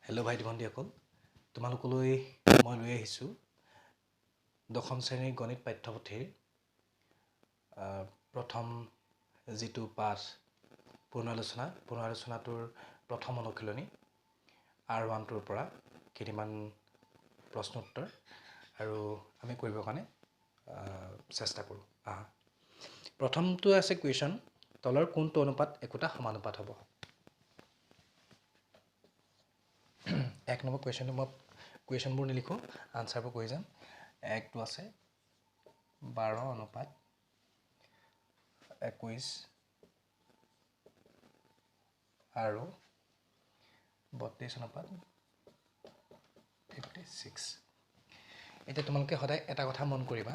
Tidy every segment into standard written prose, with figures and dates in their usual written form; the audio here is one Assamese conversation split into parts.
হেল্ল' ভাইটি ভণ্টিসকল, তোমালোকলৈ মই লৈ আহিছোঁ দশম শ্ৰেণীৰ গণিত পাঠ্যপুথিৰ প্ৰথম যিটো পাঠ পুনৰালোচনা, পুনৰালোচনাটোৰ প্ৰথম অনুশীলনী আৰ ওৱানটোৰ পৰা কেইটিমান প্ৰশ্ন উত্তৰ আৰু আমি কৰিবৰ কাৰণে চেষ্টা কৰোঁ। আহা, প্ৰথমটো আছে কুৱেশ্যন, তলৰ কোনটো অনুপাত একোটা সমানুপাত হ'ব? এক নম্বৰ কুৱেশ্যনটো মই কুৱেশ্যনবোৰ নিলিখোঁ, আনচাৰবোৰ কৰি যাম। একটো আছে 12 অনুপাত 21 আৰু 32 অনুপাত 56। এতিয়া তোমালোকে সদায় এটা কথা মন কৰিবা,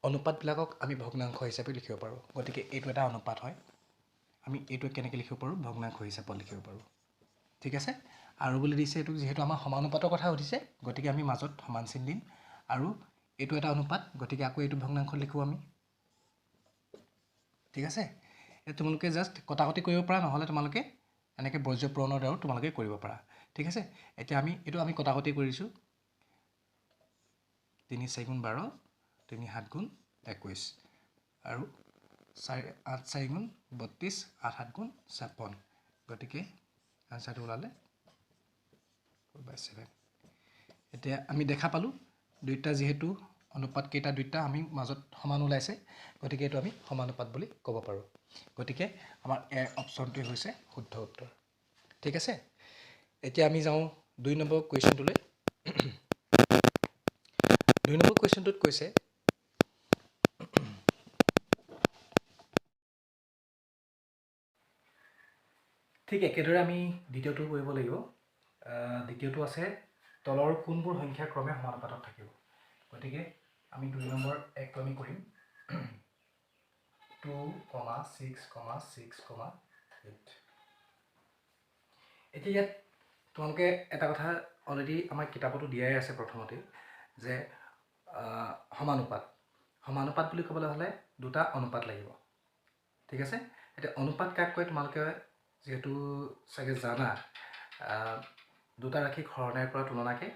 অনুপাতবিলাকক আমি ভগ্নাংশ হিচাপে লিখিব পাৰোঁ। গতিকে এইটো এটা অনুপাত হয়, আমি এইটো কেনেকৈ লিখিব পাৰোঁ? ভগ্নাংশ হিচাপত লিখিব পাৰোঁ। ঠিক আছে, আৰু বুলি দিছে এইটো যিহেতু আমাৰ সমানুপাতৰ কথা সুধিছে, গতিকে আমি মাজত সমান চিন দিম। আৰু এইটো এটা অনুপাত, গতিকে আকৌ এইটো ভগ্নাংশ লিখোঁ আমি। ঠিক আছে, এতিয়া তোমালোকে জাষ্ট কটাকটি কৰিব পাৰা, নহ'লে তোমালোকে এনেকৈ বৰ্জ্য পূৰণৰ দ্বাৰাও তোমালোকে কৰিব পাৰা। ঠিক আছে, এতিয়া আমি এইটো আমি কটাকটি কৰিছোঁ, 3 4 গুণ 12, 3 7 গুণ 21, আৰু 4 8 4 গুণ 32, 8 7 গুণ 56। গতিকে আনচাৰটো ওলালে 4/7। এতিয়া আমি দেখা পালোঁ দুইটা যিহেতু অনুপাতকেইটা দুইটা আমি মাজত সমান ওলাইছে, গতিকে এইটো আমি সমানুপাত বুলি ক'ব পাৰোঁ। গতিকে আমাৰ এ অপশ্যনটোৱে হৈছে শুদ্ধ উত্তৰ। ঠিক আছে, এতিয়া আমি যাওঁ 2 নম্বৰ কুৱেশ্যনটোলৈ। 2 নম্বৰ কুৱেশ্যনটোত কৈছে, ঠিক একেদৰে আমি দ্বিতীয়টো কৰিব লাগিব। দ্বিতীয়টো আছে তলৰ কোনবোৰ সংখ্যা ক্ৰমে সমানুপাতত থাকিব। গতিকে আমি 2 নম্বৰ একটো আমি কৰিম 2, 6, 6, 8। এতিয়া ইয়াত তোমালোকে এটা কথা অলৰেডি আমাৰ কিতাপতো দিয়াই আছে প্ৰথমতে, যে সমানুপাত, সমানুপাত বুলি ক'বলৈ হ'লে দুটা অনুপাত লাগিব। ঠিক আছে, এতিয়া অনুপাত কাক কয় তোমালোকে যিহেতু চাগে জানা, দুটা ৰাশিক হৰণেৰে কৰা তুলনাকে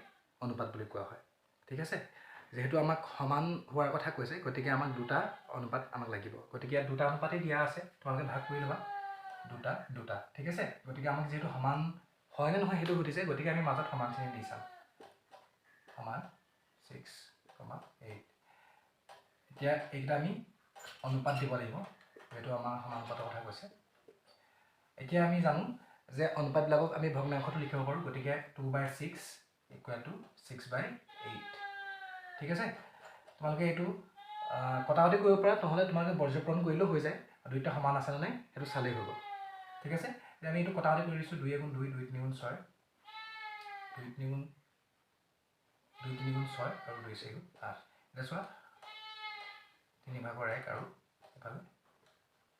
অনুপাত বুলি কোৱা হয়। ঠিক আছে, যিহেতু আমাক সমান হোৱাৰ কথা কৈছে, গতিকে আমাক দুটা অনুপাত আমাক লাগিব। গতিকে ইয়াত দুটা অনুপাতেই দিয়া আছে, তোমালোকে ভাগ কৰি ল'বা দুটা দুটা। ঠিক আছে, গতিকে আমাক যিহেতু সমান হয় নে নহয় সেইটো সুধিছে, গতিকে আমি মাজত সমান চিন দি চাম, সমান 6, 8। এতিয়া এইকেইটা আমি অনুপাত দিব লাগিব, যিহেতু আমাৰ সমানুপাতৰ কথা কৈছে। এতিয়া আমি জানো যে অনুপাতবিলাকক আমি ভগ্নাংশটো লিখিব পাৰোঁ, গতিকে 2/6 ইকুৱেল টু 6/8। ঠিক আছে, তোমালোকে এইটো কটাকটি কৰিব পাৰা, নহ'লে তোমালোকে বৰ্জ্যপূৰণ কৰিলেও হৈ যায়, দুইটা সমান আছে নে নাই সেইটো চালেই হৈ গ'ল। ঠিক আছে, এতিয়া আমি এইটো কটাকটি কৰি দিছোঁ, 2 1 2, 2 3 গুণ 6, 2 3 গুণ 2 3 গুণ 6 আৰু 2 4 গুণ 8। এতিয়া চোৱা 3/1 আৰু এফালে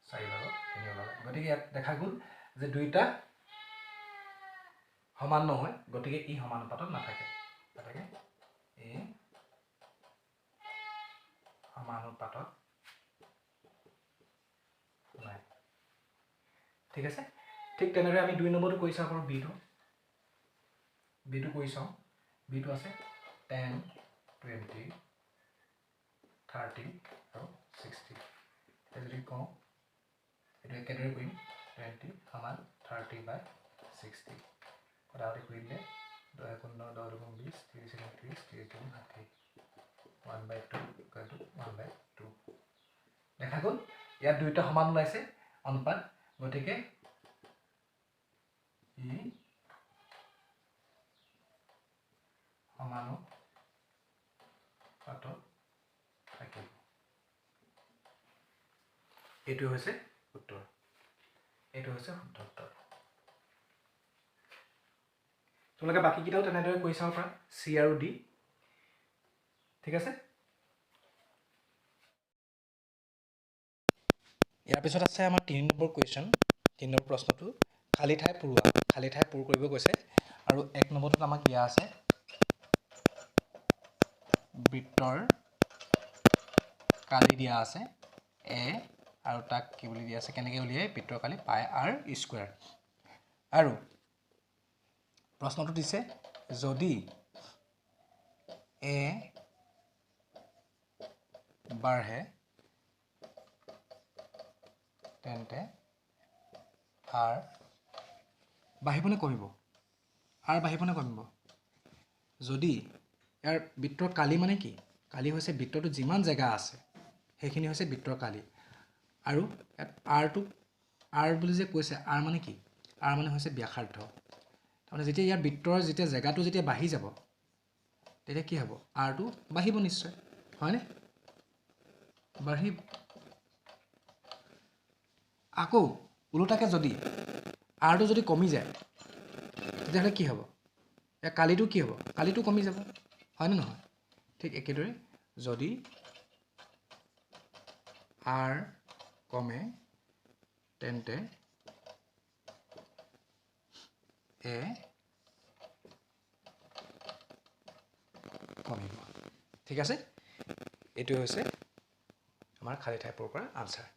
4/3 ওলালে। গতিকে ইয়াত দেখা গ'ল যে দুইটা সমান নহয়, গতিকে ই সমানুপাতত নাথাকে। গতিকে এই সমানুপাতত নাই। ঠিক আছে, ঠিক তেনেদৰে আমি 2 নম্বৰটো কৰি চাওঁ পাৰোঁ, বিটো কৰি চাওঁ। বিটো আছে 10, 20, 30 আৰু 60। এতিয়া যদি কওঁ এইটো একেদৰে কৰিম, 20 সমান 30/60। কটাকটি কৰি দিলে 10 1 9, 10 2 20, 30 1 30, 30 2 60, 1/2 ইকুৱেল টু 1/2। দেখা গ'ল ইয়াত দুইটা সমান ওলাইছে অনুপাত, গতিকে ই সমানুপাতত থাকিব। এইটো হৈছে উত্তৰ, এইটো হৈছে শুদ্ধ উত্তৰ। তোমালোকে বাকীকেইটাও তেনেদৰে কৰি চাব পাৰা, চি আৰু ডি। ঠিক আছে, ইয়াৰ পিছত আছে আমাৰ 3 নম্বৰ কুৱেশ্যন। 3 নম্বৰ প্ৰশ্নটো খালী ঠাই পূৰোৱা, খালী ঠাই পূৰ কৰিব কৈছে। আৰু 1 নম্বৰটোত আমাক দিয়া আছে বৃত্তৰ কালি দিয়া আছে এ আৰু তাক কি বুলি দিয়া আছে, কেনেকৈ উলিয়াই বৃত্তৰ কালি পাই আৰ স্কুৱেৰ। আৰু প্ৰশ্নটো দিছে যদি এ বাঢ়ে তেন্তে আৰ বাঢ়িবনে কমিব? আৰ বাঢ়িবনে কমিব? যদি ইয়াৰ বৃত্তৰ কালি মানে কি? কালি হৈছে বৃত্তটো যিমান জেগা আছে সেইখিনি হৈছে বৃত্তৰ কালি। আৰু ইয়াত আৰটো, আৰ বুলি যে কৈছে, আৰ মানে কি? আৰ মানে হৈছে ব্যাসাৰ্ধ। তাৰমানে যেতিয়া ইয়াৰ বৃত্তৰ যেতিয়া জেগাটো যেতিয়া বাঢ়ি যাব তেতিয়া কি হ'ব? আৰটো বাঢ়িব নিশ্চয়, হয়নে? বাঢ়িব। আকৌ ওলোটাকৈ যদি আৰটো যদি কমি যায় তেতিয়াহ'লে কি হ'ব? ইয়াৰ কালিটো কি হ'ব? কালিটো কমি যাব, হয়নে নহয়? ঠিক একেদৰে যদি আৰ কমে তেন্তে এ কমিব। ঠিক আছে, এইটোৱে হৈছে আমাৰ খালী ঠাই পূৰ কৰা আনচাৰ।